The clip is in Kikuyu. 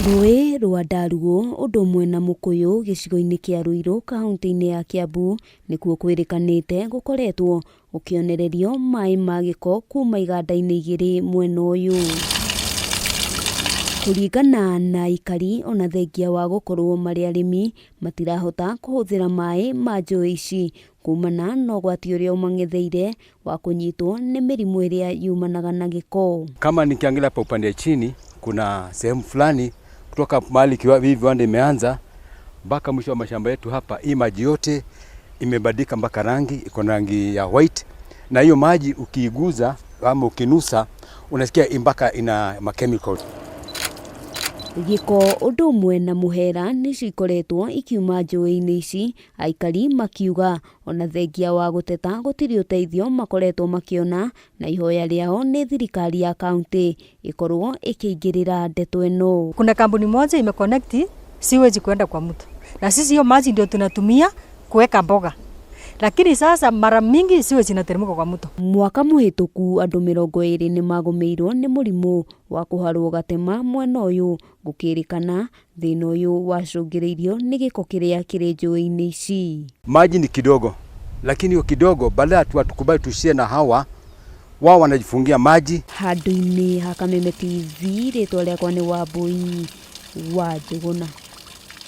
Rũĩ rwa Ndaruũ ũndũ ũmwe na Mũkũyũ gĩcigo-inĩ kĩa Ruiru kaũntĩ-inĩ ya Kiambu nĩkuo kwĩrĩkanĩte gũkoretwo gũkĩonererio maĩ ma gĩko kuma iganda-inĩ igĩrĩ mwena ũyũ. Kũringana na aikari ona thengia wa gũkorwo marĩ arĩmi matirahota kũhũthĩra maĩ ma njũĩ ici kumana na ũgwati ũrĩa ũmang'etheire wa kũnyitwo nĩ mĩrimũ ĩrĩa yumanaga na gĩko. Kama nikiangalia hapa upande chini, kuna sehemu fulani kutoka mahali hii viwanda imeanza mpaka mwisho wa mashamba yetu hapa, hii maji yote imebadilika mpaka rangi, iko na rangi ya white, na hiyo maji ukiiguza ama ukinusa unasikia mpaka ina ma chemicals. Gĩko ũndũ ũmwe na mũhera nĩcio ikoretwo ikiuma njũĩ-inĩ ici, aikari makiuga ona thengia wa gũteta gũtirĩ ũteithio makoretwo makĩona na ihoya rĩao nĩ thirikari ya kaunti ĩkorwo ĩkĩingĩrĩra ndeto ĩno. Kuna kampuni moja imeconnect sewage kwenda kwa mto, na sisi hiyo maji ndio tunatumia kuweka mboga, lakini sasa mara mingi sewage inateremka kwa mto. Mwaka mũhĩtũku andũ 20 nĩ magũmĩirwo nĩ mũrimũ wa kũharwo gatema mwena ũyũ gũkĩrĩkana thĩna ũyũ wacũngĩrĩirio nĩ gĩko kĩrĩa kĩrĩ njũĩ-inĩ ici. Maji ni kidogo, lakini hiyo kidogo badala tu watukubali tushare na hawa wao wanajifungia maji. Handũ-inĩ ha Kameme TV rĩtwa rĩakwa nĩ Wambui wa Njũgũna.